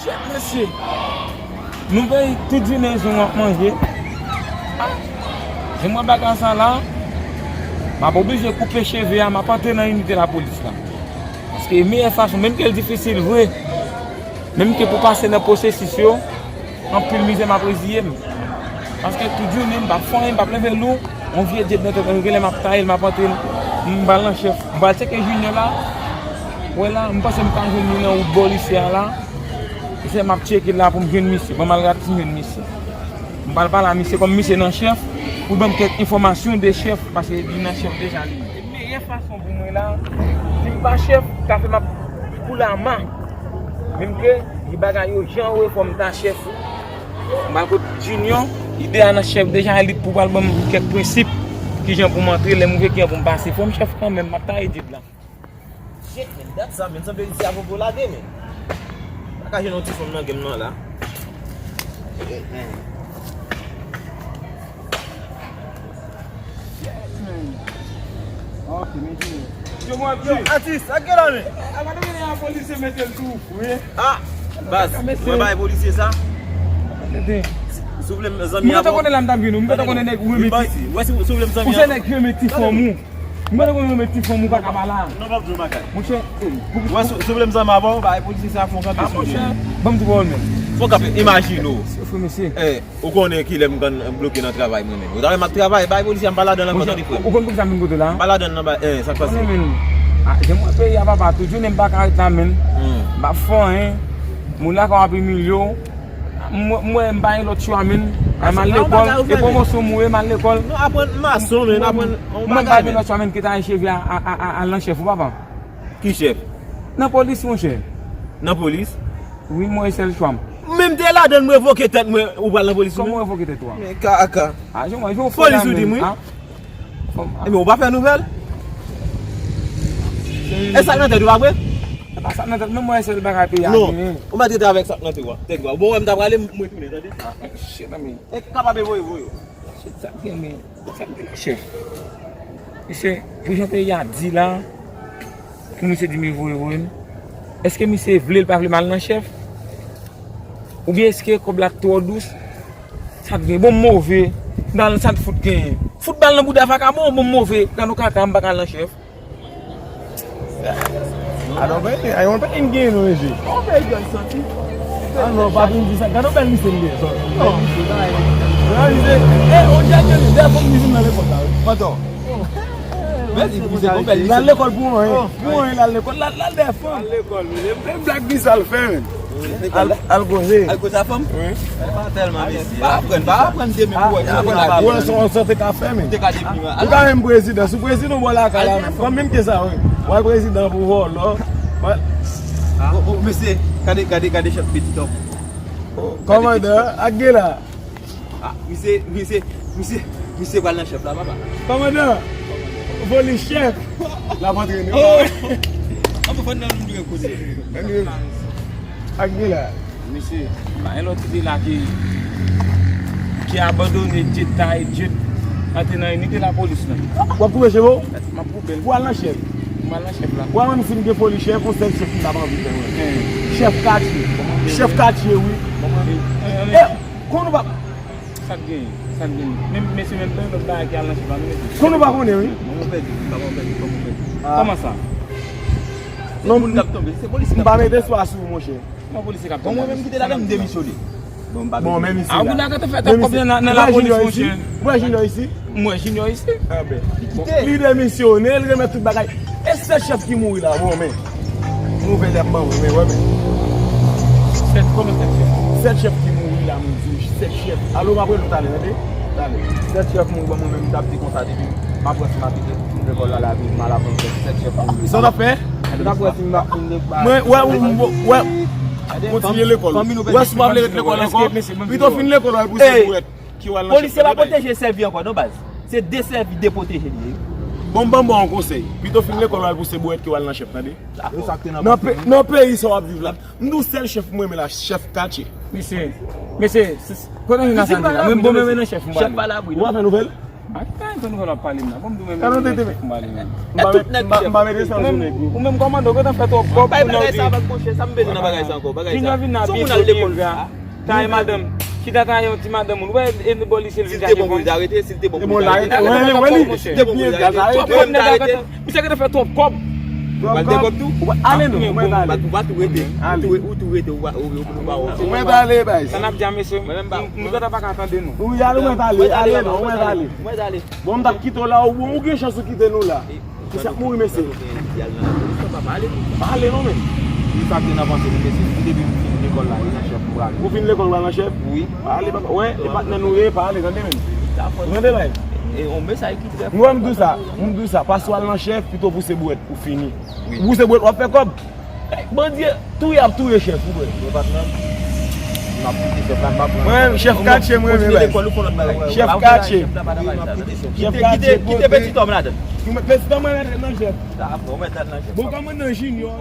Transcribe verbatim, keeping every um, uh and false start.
Chèf mesye, nou veye tout jounen zon ap manje. Jan m wè bagay sa la, m ap oblije koupe cheve a, m ap antre nan inite lapolis la. Paske meyè fason, menm ke l difisil vre, menm ke pou pase nan pwosesis yo, anpil mizè m ap reziye m. Paske tout jounen m p ap fè anyen, m p ap leve lou, yon vye djed nan tèt mwen, genlè m ap taye l, m ap antre l, m pral nan chèf, m pral tcheke Junior la. Wè la, m panse m ka jwenn li nan wout bò lise a la. Se m ap tcheke la pou m jwenn misye. Ban m al gratis m jwenn misye. M pral pale a misye kòm misye nan chèf, pou l ban m kèk enfòmasyon de chèf, paske li nan chèf deja li. Meyè fason pou mwen la, si m pa chèf, ka fè m ap koule ama. Menm ke li bagay yo jan yo ye fò m ta chèf. M al kot Junior, li deja nan chèf deja, li pou pral ban m kèk prensip, kijan pou m antre, lè m rive, kijan pou m pase. Fò m chèf kanmenm, m ap taye djed la. Shit, men, dat sa, men, sanble se apwopo lage, men. Pa ka jwenn yon ti fanm nan game nan la. Shit, men. Ok, men, Junior. Yo, mwen, yo, atis, ak gen la, men. A, pa nou mennen a polisye mete l tou. Wi. Ah, baz, mwen bay polisye sa. Souple m zanmi. Mwen te konnen la m t ap vin, mwen te konnen nèg ou renmen ti. Ou se nèg ki renmen ti fanm ou. Mwen te konnen renmen ti fanm ou pa ka pale. Non, m ap di w bagay. Monchè, pou. Mwen souple m zanmi avè w, bay polisye sa fon kanpe sou li. Monchè, ban m di pawòl men. Fon kanpe, imajine w. Frè mesye. Ou konnen kilè m konn bloke nan travay mwen menm. Ou ta wè m ap travay, bay polisye a m pa ladan l ankò tande frè m. Ou konn poukisa m vin kote w la? M pa ladan l nan bay, eh, sa k pase? Konnen men. Ah, jan m wè peyi a papa, tout jounen m pa ka ret la men. M pa fè anyen. Moun lakay w ap imilye w. M wè, m wè m pa gen lòt chwa men. M al lekòl, e pwomosyon m wè m al lekòl. Non, aprann mason men, aprann yon bagay men. Mwen pa gen lòt chwa men ke ta cheve a, a, a, a, al nan chèf ou papa. Ki chèf? Nan polis monchè. Nan polis? Wi, mwen e sèl chwa m. Menm te ladan l m revoke tèt mwen, ou pral nan polis ou menm? Kòman w revoke tèt ou a? Men kaka. A, jan mwen, jan w fè la menm, a? Polis ou di m wi. Ebyen, ou pa fè nouvèl? E sa k nan tèt ou pa vre? E pa sa k nan tèt mwen, mwen e sèl bagay peyi a genyen. Non, ou mèt rete avèk sa k nan tèt ou a. Tèt ou a. Bon, wè m ta prale, m retounen, tande? A, shit, nan men. E kapab e voye, voye. Shit, sa k gen men. Sa k gen chèf? Mesye, pou jan peyi a di la, pou misye di m voye voye m, èske misye vle l pa vle m al nan chèf? Oubyen èske kòb la twò dous? Sa k gen? Bon, m move. Nan sa k fout gen? Fout bal nan bouda vakabon, bon, m move. Gad yon kaka, m pa ka al nan chèf. Alò, men, ayon, pa gen gen non, mesye. Yon bèl jòn santi. A non, pa vin di sa. Gade yon bèl misye m gen. Non. Bèl misye, bagay. Bèl misye. E, on dirait que dèyè fanm li vin nan lekòl la, wi. Pantan. Mèsi pou se bon bèl misye. L al lekòl pou anyen. Pou anyen, l al lekòl. L al, l al dèyè fanm. L al lekòl, men. Bèl blag bizar l fè, men. Al, al koze. Al koze a fanm? Wi. Pa tèlman, mesye. Pa aprann, pa aprann demen pou wè. Ou wè sa w te ka fè, men. Ou te ka depi. Ou ka menm prezidan. Si prezidan w bò lakay la, men. Fanm menm ke sa, wi. W al prezidan pou vòlò. Mesye, gade, gade, gade chèf pitit, oh. Kòmandan, ak gen la. Ah, misye, misye, misye, misye pral nan chèf la, papa. Kòmandan, voli chèf. L ap antrene. Oh! An pou fòn nan nou dwe koze. Ak gen la. Misye, pa gen lòt ide la ki, ki abandone djed, taye djed, antre nan inite lapolis la. W ap koupe cheve w? M ap koupe l. Pou al nan chèf. Pou al nan chèf la. W a wè m si m gen foli chèf, yon sèl chèf ki t ap anvi fè wè. Chèf katye. Chèf katye, wi. E, kon nou pa Sa k genyen? Sa k genyen? Men, mesye, menm pa yon lòt bagay ki al nan chèf la, non, mesye. Kon nou pa konnen, wi. Manman pèdi, manman pèdi, manman pèdi. Kòman sa? Non, moun k ap tonbe, se polisye k ap tonbe. M pa met espwa sou ou, monchè. Kòman polisye k ap tonbe? Bon, mwen menm ki te ladan, m demisyone. Bon, m pa bezwen. Bon, men misye la. A, ou la gate fè tap kòb nan, nan lapolis, monchè. Ou wè Junior isi? M wè Junior isi. A, ben. Li kite. Li demisyone, li remèt tout bagay. E sèt chèf ki mouri la, bon, men. Nouvèl y ap ban mwen, men, wè, men. Sèt, kòman sèt chèf? Sèt chèf ki mouri la, men, di w, sèt chèf. Alo, m ap rele w talè, tande? Talè. Sèt chèf mouri, ban mwen, men, m t ap di konsa, depi m ap wè si m ap kite lekòl la, la, m al aprann sèt chèf mouri. Sa w t ap fè? M t ap wè si m ap fin lekòl. Mwen, wè, wè, wè, kontinye lekòl. Wè, si w pa vle ret lekòl ankò, pito fin lekòl, w al pouse pou wè. Ki w al nan chèf la. Polisye pa pwoteje sèvi ankò non baz. Se desèvi, depwoteje li ye. Bon, m ban w yon konsèy. Pito fin lekòl w al pouse bwèt ke w al nan chèf, tande? Nan pe-, nan peyi sa w ap viv la. M di w sèl chèf mwen renmen la, chèf katye. Mesye, mesye, kote nou nan sa n di la? Mwen bon, mwen renmen nan chèf mwen. Chèf pa labri non. Ou pa fè nouvèl? Anton, nou fè l ap pale m nan. Bon, m di w menm, Kanon tete, chèf m ale menm. M pa met, m pa, m pa mete sans sou nèg yo. Ou menm kòmandan, ou gentan fè twòp kòb pou Nòdi. Bagay sa, bagay sa, sa m bezwen nan bagay sa ankò, bagay sa. Junior vin nan, Junior al lekòl. Taye madanm. Chita taye yon ti madanm moun. Ou wè, e bò lise l vin chache fanm. Si l te bon pou l arete, si l te bon pou l arete. Wè, wè, li. Si l te bon pou l arete. Twòp kòb nèg la gentan. Misye gentan fè twòp kòb. Pral dekòb tou. Ale non, ou mèt ale. Ou pa tou rete. Ou tou re-, ou tou rete, ou pa, ou, ou, ou pa wè. Ou mèt ale, bay. Sa n ap di a, mesye, nou gentan pa ka tande nou. Ou ale, ou mèt ale, ale non, ou mèt ale. Ou mèt ale. Bon, m t ap kite w la, ou, ou gen chans ou kite nou la. Ki sa k mouri, mesye? Pa ale non, men. Li sa k te nan panse nou, mesye. Si depi m fin lekòl la, li nan chèf pou ale. Ou fin lekòl, ou al nan chèf? Wi. Pa ale, papa. Wè, e patnè nou ye, pa ale, tande, men. Ou tande, bay? E yon mesaj ki trè fò. Mwen, m di w sa, m di w sa. Pase w al nan chèf, pito pouse bwèt, ou fini. Ou pouse bwèt, w ap fè kòb. Bandi touye ap touye chèf ou, bro. Yo pa t nan. M ap kite chèf la, m pa pran. Mwen, chèf katye, mwen, men, bay. Chèf katye. Chèf katye, kite, kite, kite petit homme ladan. Petit homme, mwen, mèt nan chèf. Bon, kòman nan Junior?